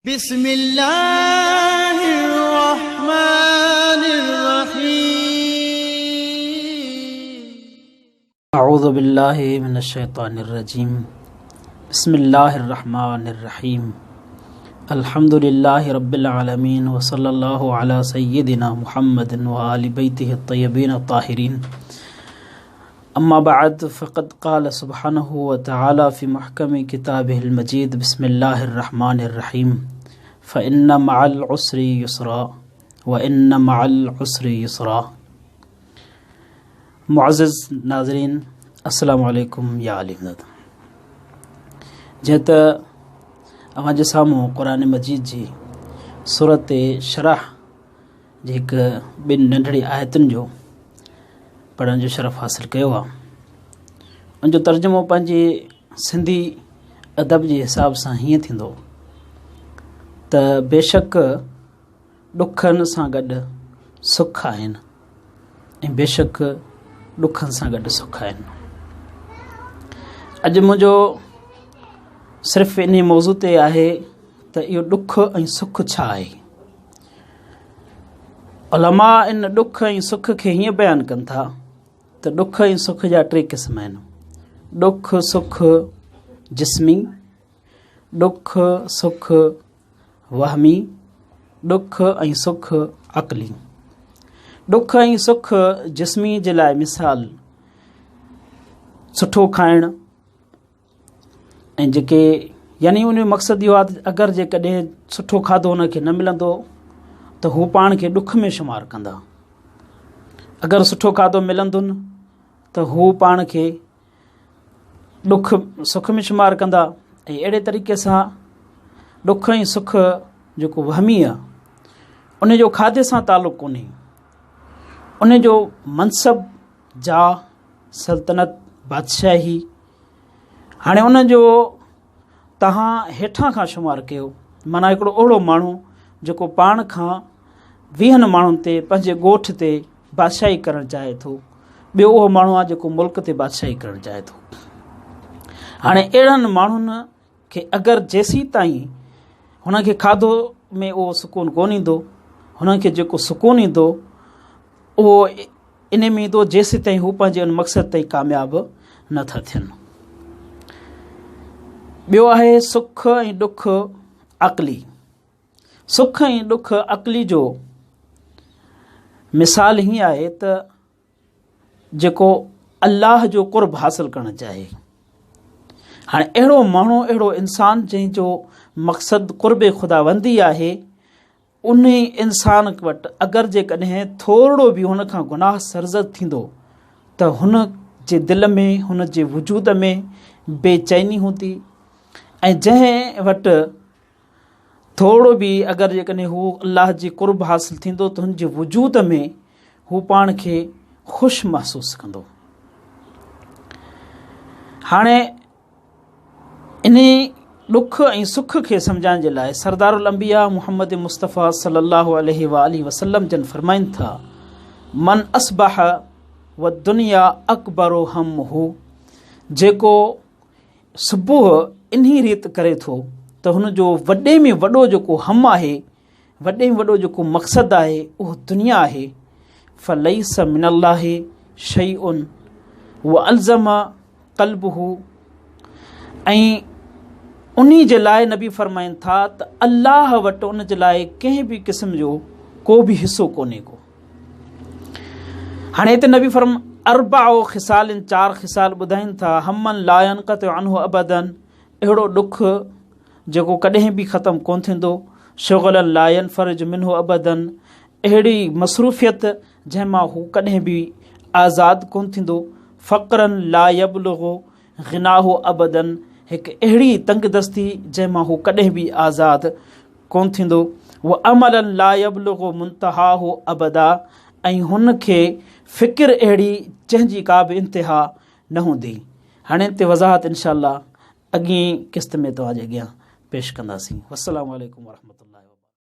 بسم الله الرحمن الرحيم. اعوذ بالله من الشيطان الرجيم بسم الله الرحمن الرحيم الحمد لله رب العالمين وصلى الله على سيدنا محمد وآل بيته الطيبين الطاهرين اما بعد فقد قال سبحانه وتعالى في محكم كتابه المجيد بسم الله الرحمن الرحيم فإن مع العسر يسرا وإن مع العسر يسرا معزز ناظرين السلام عليڪم يا علي مدد جيئن ته اوهان جي سامهون قرآن مجيد جي سورت شرح جي هڪ ٻن ننڍڙي آيتن جو پڙهڻ جو شرف حاصل ڪيو آهي ان جو ترجمو پنهنجي سنڌي ادب جي حساب سان هيئن ٿيندو ته بيشڪ ڏکن سان گڏ سک آهن ۽ بيشڪ ڏکن سان گڏ سک آهن اڄ منهنجو صرف انهي موضوع تي آهي ته اهو ڏک ۽ سک ڇا آهي علماء ان ڏک ۽ سک کي هيئن بيان ڪن ٿا ته ڏک ۽ سک جا ٽي قسم آهن ڏک سک جسمي ڏک سک وهمي ڏک ۽ سک عقلي ڏک ۽ سک جسمي جي لاء مثال سٺو کائڻ ۽ جيڪي يعني ان جو مقصد اهو آهي ته اگر جيڪڏهن سٺو کاڌو هن کي نه ملندو ته هو پاڻ کي ڏک ۾ شمار ڪندا اگر سٺو کاڌو ملندن ته هو پاڻ کي ڏک سک ۾ شمار ڪندا ۽ اهڙي طريقي سان ڏک ۽ سک جيڪو وهمي آهي ان جو کاڌي سان تعلق ڪونهي ان جو منصب جا سلطنت بادشاهي هاڻي ان جو تهان هيٺان کان شمار ڪيو معنيٰ هڪڙو اهڙو ماڻهو جيڪو پاڻ کان ويهن ماڻهن تي پنهنجي ڳوٺ تي بادشاهي ڪرڻ چاهي ٿو ٻيو اهو ماڻهو آهي جيڪو ملڪ تي بادشاهي ڪرڻ چاهي ٿو هاڻي اهڙن ماڻهن کي اگر جيسين تائين هن کي کاڌو ۾ اهو سڪون ڪون ايندو هن کي جيڪو سڪون ايندو اهو ان ۾ ايندو جيسيتائين هو پنهنجي ان مقصد تائين ڪامياب نه ٿا ٿين. ٻيو آهي سک ۽ ڏک عقلي. سک ۽ ڏک عقلي جو مثال هي آهي ته جيڪو الله جو قرب حاصل ڪرڻ چاهي هاڻي اهڙو ماڻهو اهڙو انسان جنهن جو مقصد قرب خداوندي آهي انهي انسان وٽ اگر جيڪڏهن ٿورڙو به هن کان گناهه سرزد ٿيندو ته هن جي دل ۾ هن جي وجود ۾ بي چيني هوندي ۽ جنهن وٽ ٿورڙو به اگر جيڪڏهن هو الله جي قرب حاصل ٿيندو ته هن جي وجود ۾ هو پاڻ کي خوش محسوس ڪندو. هاڻي انهي ڏک ۽ سک کي سمجهائڻ جي لاء سردار الانبياء محمد مصطفيٰ صلي الله عليه واٰله وسلم جن فرمائن ٿا من اصبح والدنيا اڪبر همه جيڪو صبح انهي ريت ڪري ٿو ته هن جو وڏي ۾ وڏو جيڪو هم آهي وڏي ۾ وڏو جيڪو مقصد آهي اهو دنيا آهي فليس من الله شيء والزم قلبه ۽ انهي جي لاء نبي فرمائن ٿا ته الله وٽ ان جي لاء ڪنهن به قسم جو ڪو به حصو ڪونهي ڪو. هاڻي هتي نبي فرم اربع خصال چار خصال ٻڌائين ٿا همن لا ينقطع عنه ابدا اهڙو ڏک جيڪو ڪڏهن به ختم ڪون ٿيندو شغلا لا ينفرج منه ابدا اهڙي مصروفيت جنهن مان هو ڪڏهن به آزاد ڪونه ٿيندو، فقرا لا يبلغ غناه ابدا هڪ اهڙي تنگدستي جنهن مان هو ڪڏهن به آزاد ڪونه ٿيندو، واملا لا يبلغ منتهاه ابدا ۽ هن کي فڪر اهڙي جنهن جي ڪا به انتها نه هوندي. هاڻي ان تي وضاحت انشاء الله اڳئين قسط ۾ توهان جي اڳيان پيش ڪنداسين. والسلام عليڪم ورحمة الله.